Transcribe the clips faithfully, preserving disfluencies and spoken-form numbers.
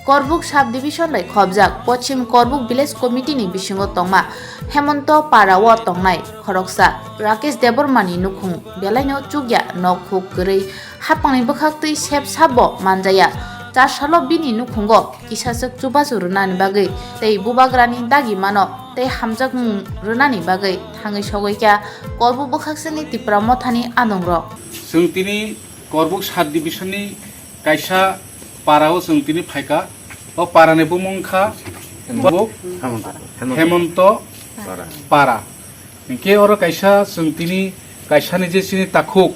Korbuk sub division bai khobjak Pochim Korbuk village committee ni bisingo tongma Hemonto para o tongnai khoroksa Rakesh Debbarma ni nukhung belaino chukya, nok huk kwrwi, hapangni bwkhak twi sep sap bo manjaya. Char salo bini nukhungo kisaswk chubachu rwnani bagwi tei bubagrani dagi mano tei hamjakmung rwnani bagwi thangwi sogwi kha Korbuk bwkhaksani Tipra Mothani adongrok. Chwng tini Korbuk sub division ni kaisa para o chwng tini phaikha. O para ni bumung kha Korbuk Hemonto para. Hinkhe oro kaisa chwng tini kaisa ni je chini takhuk,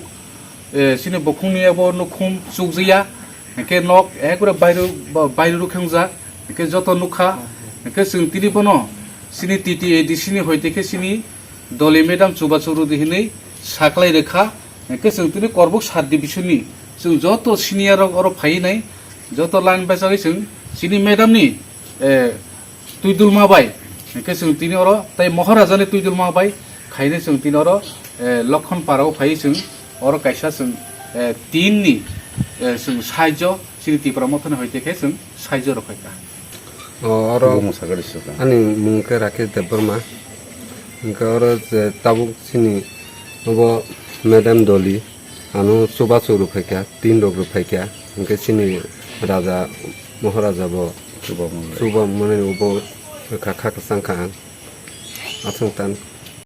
eh, chini bukhung ni abo nukhung chukjaya. Hinkhe nok ekbare bairu, ba-, bairu rwkhe wngjak. Hinkhe joto nukha. Hinkhe chwng tini bono chini T T A D C ni hoite khe chini doli madam chubachu rwdi hinwi saklai rwkha. Hinkhe chwng tini Korbuk sub division ni chwng joto senior rok oro phaiwi nai, joto line bachagwi chwng chini madam ni, eh, twidulma bai, hinkhe chwng tini oro tei Moharaja ni twidulma bai khainai chwng tini oro, eh, Lokhon para o phaiwi chwng oro kaisa chwng, eh, tin ni, eh, chwng saijo chini Tipra Mothani hoite khe chwng saijo rok phaikha. O, oro ani mung khe Rakesh Debbarma. Hinkhe oro je tabuk chini obo madam doli ano chubachu rwphaikha, tin rok rwphaikha. Hinkhe chini raja, Moharaja bo chuba mwnai obo kha, kha kwchang kha ang. Aswk tan.